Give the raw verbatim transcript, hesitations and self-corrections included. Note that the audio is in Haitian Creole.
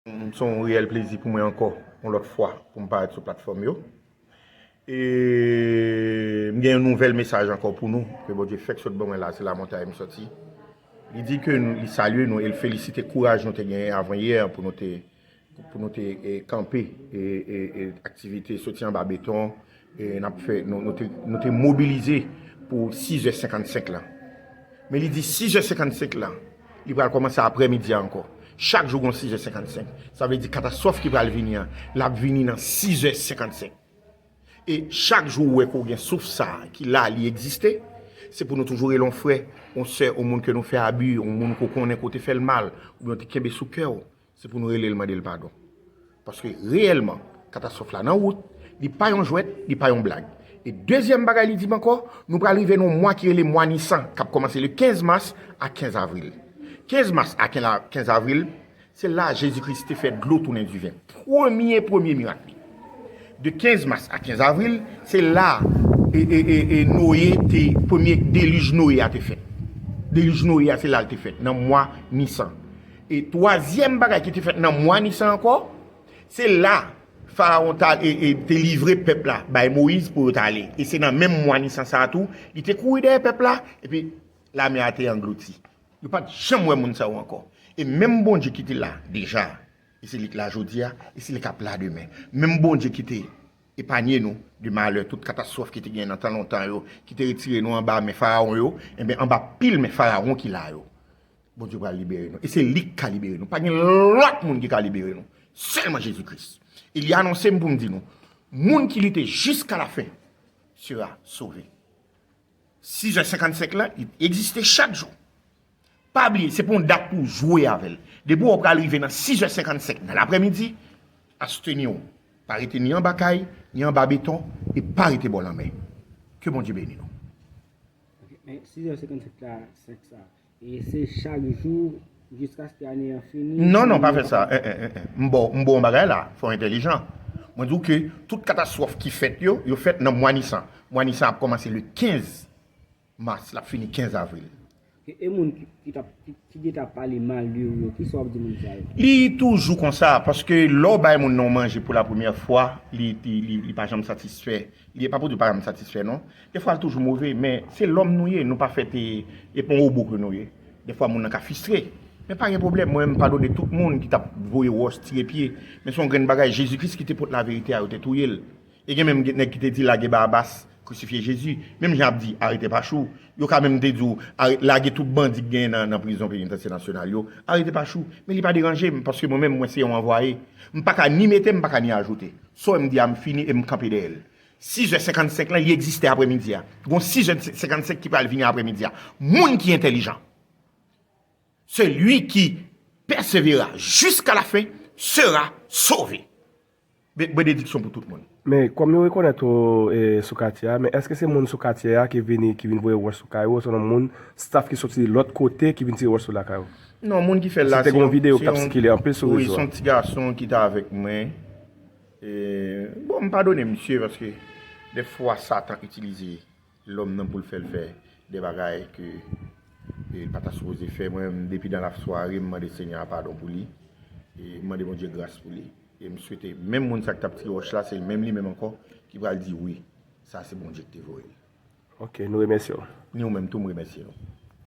Se yon reyèl plezi pou mwen ankò, yon lòt fwa, pou m parèt sou platfòm yo. E m gen yon nouvèl mesaj ankò pou nou, ke Bondye fèk sot ban mwen la, se Lamontay m sòti. Li di ke nou, li salye nou e l felisite kouraj nou te genyen avan yè pou nou te, pou nou te e, kanpe e, e, e, aktivite soti anba beton. E n ap fè, nou, nou te, nou te mobilize pou sizè senkannsenk lan. Men li di sizè senkannsenk lan, li pral kòmanse aprèmidi a ankò. Chak jou gon sizè senkannsenk. Sa vle di katastwòf ki pral vini an, l ap vini nan sizè senkannsenk. E chak jou ou wè ke w gen souf sa a ki la, li egziste, se pou nou toujou rele yon frè, yon sè, yon moun ke nou fè abi, yon moun ke w konnen ke w te fè l mal, oubyen w te kenbe sou kè w, se pou nou rele l mande l padon. Paske reyèlman, katastwòf la nan wout, li pa yon jwèt, li pa yon blag. E dezyèm bagay li di m ankò, nou pral rive nan yon mwa ki rele mwa Nisan, k ap kòmanse le kenz mas a kenz avril. Kenz mas a kenz avril, se la Jezi Kris te fè dlo tounen diven. Premye, premye mirak li. De kenz mas a kenz avril, se la e, e, e, e Noye te, premye delij Noye a te fèt. Delij Noye a, se la l te fèt, nan mwa Nisan. E twazyèm bagay ki te fèt nan mwa Nisan ankò, se la Farawon ta, e, e, te livre pèp la bay Moyiz pou yo t ale. E se nan menm mwa Nisan sa a tou, li te kouri dèyè pèp la, epi lamè a te anglouti. Yo pa t janm wè moun sa yo ankò. E menm Bondye ki te la deja, e se li k la jodi a, e se li k ap la demen. Menm Bondye ki te epanye nou de malè, tout katastwòf ki te gen nan tan lontan yo, ki te retire nou anba men Farawon yo, enben, anba pil men Farawon ki la yo, Bondye pral libere nou. E se li k ka libere nou. Pa gen lòt moun ki ka libere nou. Sèlman Jezi Kris. E li anonse m pou m di nou, moun ki lite jiska lafen sera sove. Sizè senkannsenk lan, li egziste chak jou. Pa bliye, se pa yon dat pou w jwe avè l. Depi w pral rive nan sizè senkannsenk nan laprèmidi, asteni w. Pa rete ni anba kay, ni anba beton, e pa rete bò lanmè. Ke Bondye beni nou. Ok, men sizè senkannsenk la, senk sa, e se chak jou jiskaske ane an fini? Non, non, pa fè sa. Eh, eh, eh, eh. M ba w, m ba w yon bagay la, fò w entèlijan. Mwen di w ke tout katastwòf ki fèt yo, yo fèt nan mwa Nisan. Mwa Nisan ap kòmanse le kenz mas, l ap fini kenz avril. E, e moun ki, ki, t ap, ki, ki gentan ap pale mal de ou yo, kisa w ap di moun sa yo? Li toujou konsa, paske lè w bay moun nan yon manje pou la premyè fwa, li, li, li, li pa janm satisfè. Li pa pou di w pa janm satisfè, non. Defwa, l toujou move, men se lòm nou ye, nou pa fèt e, e pa yon wobo ke nou ye. Defwa, moun nan ka fristre. Men pa gen pwoblèm, mwen menm, m padone tout moun ki t ap voye wòch, tire pye. Men se yon grenn bagay, Jezi Kris ki te pot laverite a, yo te touye l. E gen menm nèg ki te di lage Barabas, krisifye Jezi. Menm jan ap di arete Pachou. Yo ka menm te di w lage tout bandi k genyen nan, nan prizon penitansye nasyonal yo, arete Pachou. Men li pa deranje m, paske mwen menm, mwen se yon anvwaye. M pa ka ni mete, m pa ka ni ajoute. Sa w wè m di a, m fini e m kanpe dèyè l. Sizè senkannsenk lan, li egziste aprèmidi a. Gon sizè senkannsenk ki pral vini aprèmidi a. Moun ki entèlijan. Celui qui persévérera jusqu'à la fin sera sauvé. Benediksyon pou tout moun. Men kòm yo rekonèt ou e, sou katye a, men èske se moun sou katye a ki vini, ki vin voye wòch sou kay ou, osnon moun, staff ki soti lòt kote ki vin tire wòch sou lakay ou? Non, moun ki fè l la, se yon, se yon, wi, se yon ti gason ki t avèk mwen. E, bon, m padone misye paske dèfwa Satan itilize lòm nan pou l fè l fè de bagay ke e, l pa ta sipoze fè. Mwen menm, depi dan lasware, m mande Senyè a padon pou li. E m mande Bondye gras pou li. E m swete menm moun sa k t ap tire wòch la, se menm li menm ankò ki pral di wi, sa se Bondye ki te voye l. Ok, nou remèsye w. Ni ou menm tou, m remèsye nou.